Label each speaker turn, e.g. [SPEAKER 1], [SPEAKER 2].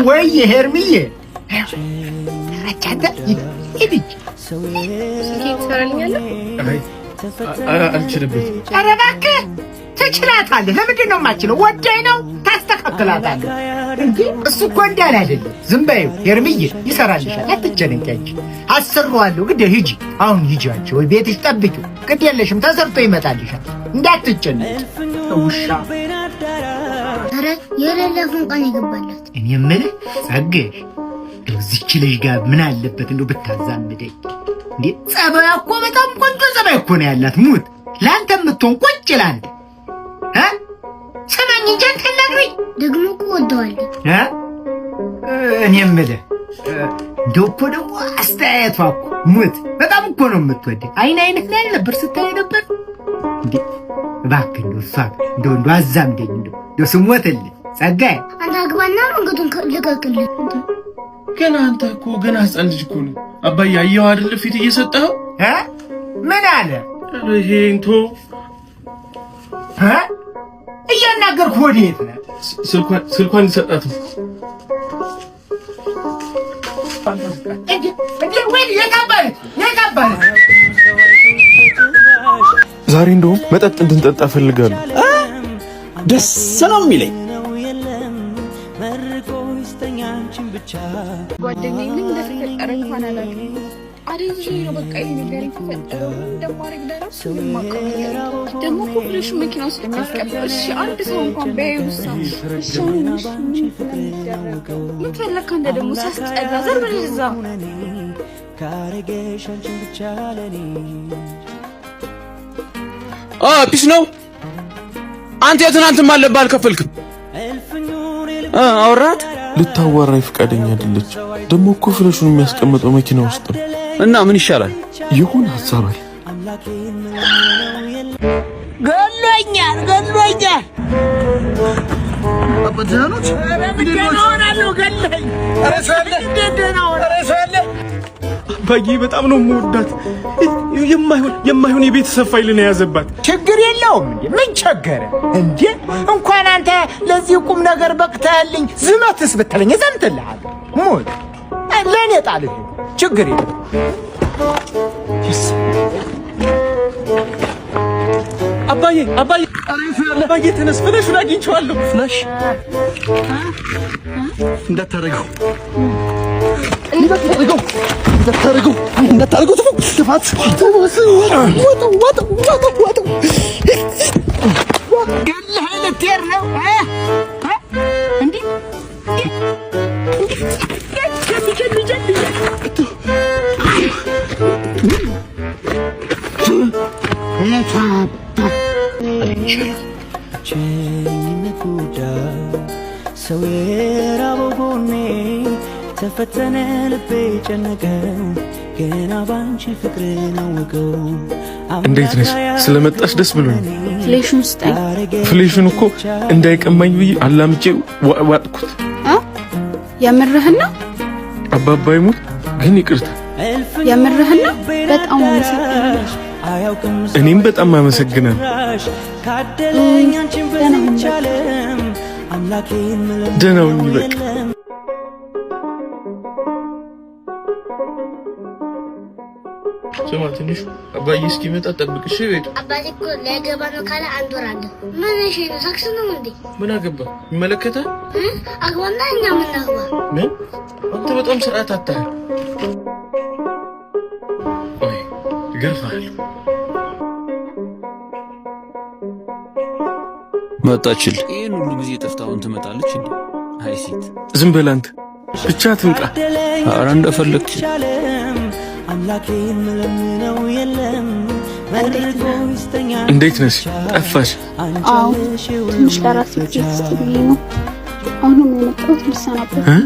[SPEAKER 1] ወይ ሄርሚዬ አንተ ሂድ።
[SPEAKER 2] ስልኬን ትሰራልኛለህ?
[SPEAKER 3] አልችልበት።
[SPEAKER 1] ኧረ እባክህ ትችላታለህ። ለምንድን ነው የማትችለው? ወዳኝ ነው ታስተካክላታለህ። እንዴ እሱ እኮ እንዳለ አይደለም። ዝም በይው ሄርሚዬ፣ ይሰራልሻል። አትጨነቂ አንቺ። አሰራዋለሁ። ግድ ሂጂ፣ አሁን ሂጂ አንቺ ወይ ቤትሽ ጠብቂው። ግድ የለሽም ተሰርቶ ይመጣልሻል። እንዳትጨነቂ ውሻ።
[SPEAKER 4] ኧረ የሌለ ፎንቃን የገባላት።
[SPEAKER 1] እኔ የምልህ ጸጋሽ፣ እንደው እዚች ልጅ ጋር ምን አለበት እንደው ብታዛምደኝ? እንዴ ጸባይ እኮ በጣም ቆንጆ ጸባይ እኮ ነው ያላት። ሙት ለአንተ የምትሆን ቁጭ ለአንተ እ ስማኝ እንጂ አንተ አናግረኝ።
[SPEAKER 4] ደግሞ እኮ ወደዋለች።
[SPEAKER 1] እ እኔ የምልህ እንደው እኮ ደግሞ አስተያየቷ እኮ ሙት በጣም እኮ ነው የምትወድህ። አይን አይንህ ላይ ነበር ስታይ ነበር። እንዴ እባክህ እንደው እሷ እንደው እንደው አዛምደኝ እንደው እንደው ስሞትልህ ጸጋዬ።
[SPEAKER 4] አንተ አግባና መንገዱን ልቀቅልን።
[SPEAKER 3] ገና አንተ እኮ ገና ህፃን ልጅ እኮ ነው። አባዬ አየኸው አይደለ ፊት እየሰጠኸው
[SPEAKER 1] እ ምን አለ?
[SPEAKER 3] ኧረ ይሄን ቶ
[SPEAKER 1] እ እያናገርኩህ ወዴት ነህ?
[SPEAKER 3] ስልኳን ሊሰጣት ነው።
[SPEAKER 1] እንዴ እንዴ ወይ የት አባልህ?
[SPEAKER 3] ዛሬ እንደውም መጠጥ እንድንጠጣ እፈልጋለሁ።
[SPEAKER 5] ደስ ነው የሚለኝ።
[SPEAKER 2] ጓደኛዬ ምን እንደተፈጠረ እንኳን አላውቅም። አደንዝዤ ነው በቃ ይሄ ነገር የተፈጠረው። ምን እንደማደርግ ለራሱ ምንም የማውቀው ነገር የለም። ደግሞ እኮ ፍሬሹ መኪና ውስጥ የሚያስቀምጠው። እሺ አንድ ሰው እንኳን ቢያየው እሳ እሺ አሁን እሺ ምን የሚደረገው? ምን ፈለግክ አንተ ደግሞ ሲያስጠላ፣ ዘር በል እዛ።
[SPEAKER 5] Peace ነው። አንተ የትናንትም አለብህ አልከፈልክም። አወራት።
[SPEAKER 3] ልታዋራኝ ፈቃደኛ አይደለች። ደግሞ እኮ ፍለሹን የሚያስቀምጠው መኪና ውስጥ ነው።
[SPEAKER 5] እና ምን ይሻላል?
[SPEAKER 3] የሆነ ሀሳብ አለ።
[SPEAKER 1] ገሎኛል ገሎኛል።
[SPEAKER 3] አባዬ በጣም ነው የምወዳት። የማይሆን የማይሆን የቤተሰብ ፋይል ነው የያዘባት።
[SPEAKER 1] ችግር የለውም እንዴ ምን ቸገረ እንዴ? እንኳን አንተ ለዚህ ቁም ነገር በቅተህልኝ ዝመትስ ብትለኝ እዘምትልሃለሁ። ሙት ለእኔ ጣልህ፣ ችግር የለም።
[SPEAKER 3] አባዬ አባዬ አባዬ ተነስ፣ ፍለሹን አግኝቼዋለሁ።
[SPEAKER 5] ፍላሽ እንዳታረገው እንዳታረገው እንዳታረገው ጥፋት ዋጠው ዋጠው ዋጠው።
[SPEAKER 1] ገለህ ልትሄድ ነው እ? እንዴ ጀል ጀል ጀል።
[SPEAKER 6] ሰው የራበው ጎኔ ተፈተነ ልቤ ጨነቀው ገና ባንቺ ፍቅርን አወቀው።
[SPEAKER 3] እንዴት ነሽ? ስለመጣሽ ደስ ብሎኝ።
[SPEAKER 2] ፍሌሹን ስጠኝ።
[SPEAKER 3] ፍሌሹን እኮ እንዳይቀማኝ ብዬ አላምጬ ዋጥኩት።
[SPEAKER 2] የምርህን ነው?
[SPEAKER 3] አባባ ይሙት ግን ይቅርታ።
[SPEAKER 2] የምርህን ነው? በጣም አመሰግናለሁ።
[SPEAKER 3] እኔም በጣም አመሰግናለሁ።
[SPEAKER 2] ደህና ሁን በቃ።
[SPEAKER 3] ደህና ሁኚ በቃ። ስማ ትንሹ አባዬ እስኪመጣ ጠብቅ እሺ። ቤቱ
[SPEAKER 4] አባቴ እኮ ሊያገባ ነው ካለ አንድ ወር አለ። ምን እሺ ነው ሳክስ ነው እንዴ?
[SPEAKER 3] ምን አገባ? ይመለከታል።
[SPEAKER 4] እ? አግባና እኛ ምን አግባ?
[SPEAKER 3] ምን አንተ በጣም ስርዓት አታህል። ቆይ እገርፍሃለሁ።
[SPEAKER 5] መጣችል። ይህን ሁሉ ጊዜ ጠፍታውን ትመጣለች እንዴ? አይ ሴት።
[SPEAKER 3] ዝም በል አንተ ብቻ ትምጣ።
[SPEAKER 5] ኧረ እንደፈለግች።
[SPEAKER 3] እንዴት ነሽ? ጠፋሽ።
[SPEAKER 2] አዎ ትንሽ ለራሴ ጊዜ ስጥ ብዬ ነው። አሁንም የመጣሁት ልሰናበት።
[SPEAKER 3] እ?